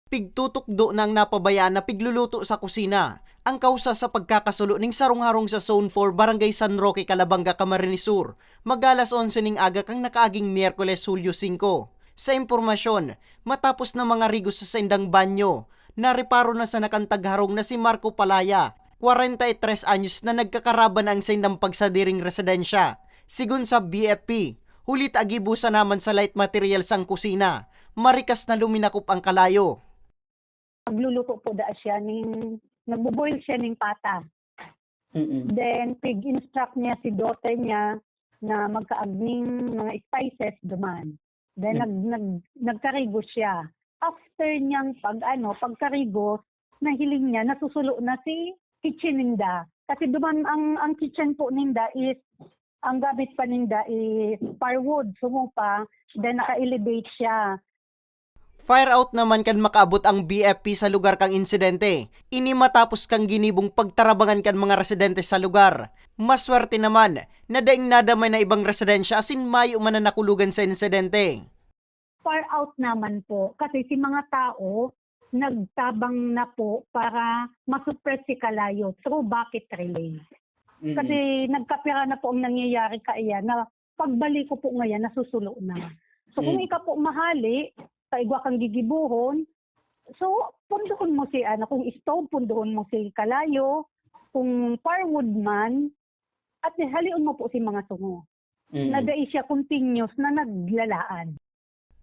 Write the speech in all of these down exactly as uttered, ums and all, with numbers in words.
Pigtutukdo na ang napabayaan na pigluluto sa kusina. Ang kausa sa pagkakasulo ning sarong-harong sa Zone four, Barangay San Roque, Calabanga, Camarines Sur, mag-alas onse ning aga kan nakaaging Miyerkules, Hulyo singko. Sa impormasyon, matapos na mangarigos sa saindang banyo, nareparo na sa nakantagharong na si Marco Palaya, kwarenta y tres anyos, na nagkakaraban na ang saindang pagsadiring residensya. Sigon sa B F P, huli ta gibusa naman sa light materials ang kusina, marikas na luminakop ang kalayo. Nagluluto po da siya ning, nagbo-boil siya ning pata. Mm-mm. Then, pig-instruct niya si daughter niya na magkaagning mga spices duman. Then, Mm. nag-, nag-, nagkarigos siya. After niyang pag, ano, pagkarigos, nahiling niya, nasusulo na si kitchen ninda. Kasi duman ang, ang kitchen po ninda is, ang gamit pa ninda is firewood, sungo pa, then naka-elevate siya. Fire out naman kan makaabot ang B F P sa lugar kan insidente. Ini matapos kan ginibong pagtarabangan kan mga residente sa lugar. Maswerte naman na daing nadamay na ibang residensya asin mayo man na nakulogan sa insidente. Fire out naman po kasi si mga tao nagtabang na po para masuppress si kalayo through bucket relay. Mm. Kasi nagkapira na po ang nangyayari kaiyan na pagbalik ko po ngayon, nasusulo na. So, kung Mm. ika po mahali, sa igwa kang gigibuhon, so, pundohon mo si, ano, kung stove, pundohon mo si kalayo, kung firewood man, at halion mo po si mga sungo. Mm. Na dai siya continuous na naglalaan.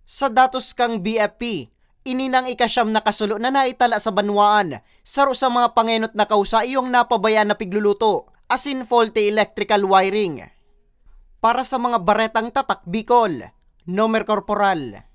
Sa datos kan B F P, ini nang ikasyam na kasulo na naitala sa banwaan. Saro sa mga pangenot na kausa iyo ang napabayaan na pigluluto, asin faulty electrical wiring. Para sa mga baretang Tatak Bicol, Nomer Corporal.